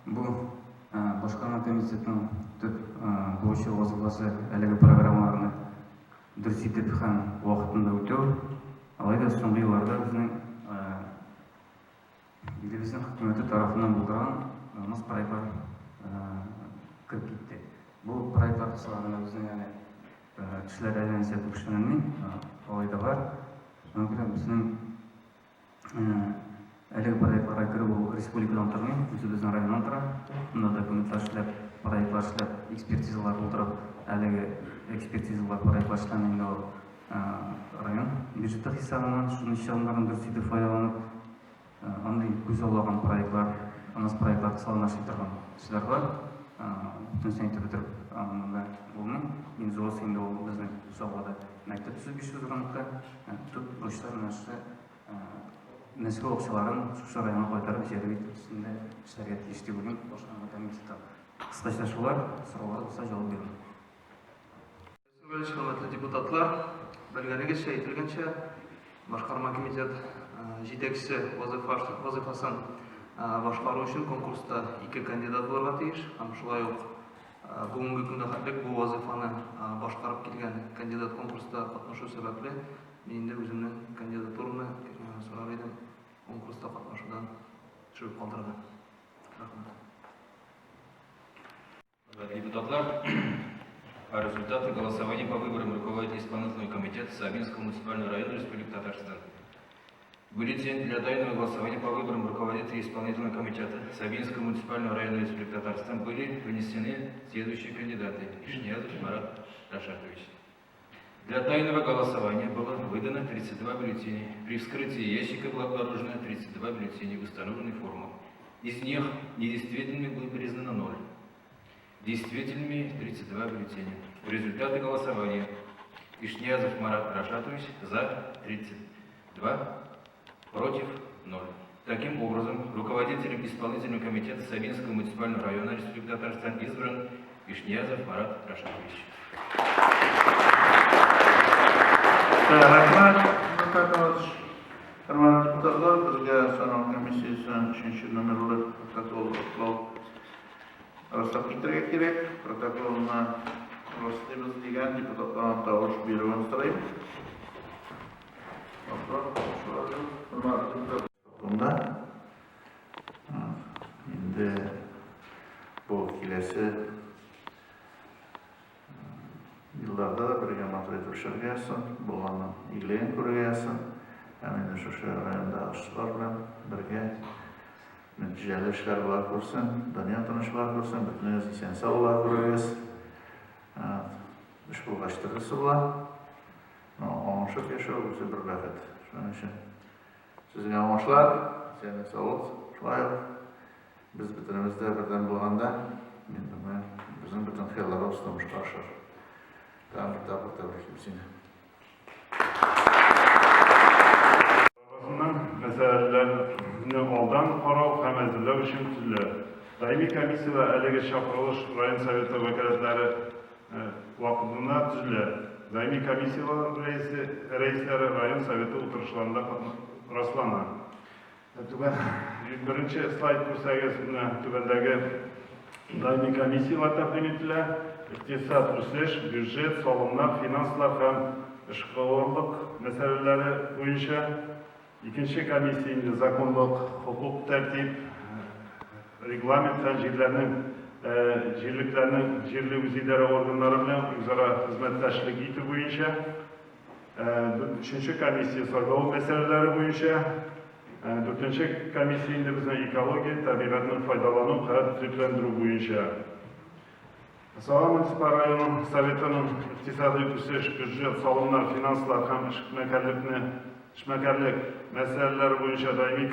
Бу башкарма комитетның төп бурычы, вазыйфасы әлеге программаларны дөрес итеп һәм вакытында үтәү. Алай да соңгы елларда безнең илебезнең хөкүмәте тарафыннан булдырган мас проектлар кереп китте. Бу проектлар кысаларында безнең әле эшләр әллә ничә күп эшләнми, алай да бар. Шуңа күрә безнең әлеге проектларга керү ул республикадан тормый, үзебезнең районнан тора. Монда документлар эшләп, проектлар эшләп, экспертизалар булдырып, әлеге экспертизалар, проектлар эшләнә инде ул район бюджеты хисабыннан, шуның чыгымнарын дөрес итеп файдаланып, андый күзаллаган проектлар, анас проектлар кысаларында эшли торган эшләр бар. Бөтенесен әйтеп бетереп монда булмый. Иң зурысы инде ул безнең Сабада мәктәп төзү 500 урынлыкка. Төп бурычлар менә шушы Мәскәү акчаларын шушы районга кайтарып җәлеп итү өстендә эшләргә тиеш дип уйлыйм башкарма комитеты. Кыскача шулар, сораулар булса җавап бирәм. Хөрмәтле депутатлар, белгәнегезчә, әйтелгәнчә, башкарма комитет җитәкчесе вазыйфасын башкару өчен конкурста ике кандидат булырга тиеш һәм шулай ук бүгенге көнгә хәтлек бу вазыйфаны башкарып килгән кандидат конкурста катнашу сәбәпле, мин инде үземнең кандидатурамны сорар идем конкурста катнашудан төшереп калдырырга. Рәхмәт. Депутатлар, о результатах голосования по выборам руководителя исполнительного комитета Сабинского муниципального района Республики Татарстан. Бюллетень для тайного голосования по выборам руководителя исполнительного комитета Сабинского муниципального района Республики Татарстан были внесены следующие кандидаты. Ишниязов Марат Рашатович. Для тайного голосования было выдано 32 бюллетеня. При вскрытии ящика было обнаружено 32 бюллетеня в установленной форме. Из них недействительными было признано 0. Действительными 32 бюллетеня. Результаты голосования. Ишниязов Марат Рашатович за 32, против 0. Таким образом, руководителем исполнительного комитета Сабинского муниципального района Республики Татарстан избран Ишниязов Марат Рашатович. Рәхмәт, Мөхәммәт Хөрмәтле депутатлар, безгә сайлау комиссиясенең өченче номерлы протокол раслау раслап китәргә кирәк. Протоколны раслыйбыз дигән депутатларның тавыш бирүен сорыйм. Хөрмәтле инде бу киләсе елларда да бергә матур итеп эшләргә язсын, булганның игелеген күрергә язсын. Һәм инде шушы районда эшчеләр белән бергә нәтиҗәле эшләр була күрсен, дөнья тыныч була күрсен, бөтенегез исән-сау була күрегез. Эш булгач төрлесе була. Но аңышып яшәү үзе бер бәхет. Шуның өчен сезгә уңышлар, исәнлек саулык, шулай ук без бөтенебез дә бердәм булганда, мин думаю, безнең бөтен хыялларыбыз тормышка ашар. Тагын бер тапкыр тәбриклим сине. Арасыннан мәсьәләләрне алдан карау һәм әзерләү өчен төзелә. Даими комиссияләр әлеге чакырылыш район Советы вәкаләтләре вакытында төзелә. Даими комиссияләр рәисе, рәисләре район Советы утырышларында раслана. Түбән, беренче слайд күрсәгез, менә түбәндәге даими комиссияләр тәкъдим ителә. Икътисад үсеш, бюджет, салымнар, финанслар һәм эшкуарлык мәсьәләләре буенча. Икенче комиссия инде законлык, хокук тәртип, регламент һәм җирләрнең җирлекләрнең җирле үзидарә органнары белән үзара хезмәттәшлек итү буенча. Өченче комиссия сайлау мәсьәләләре буенча. Дүртенче комиссия инде безнең экология, табигатьнең файдалану һәм төзекләндерү буенча. Саба муниципаль районы Советының икътисадый үсеш, бюджет, салымнар, финанслар һәм эшмәкәрлекне эшмәкәрлек мәсьәләләре буенча даими.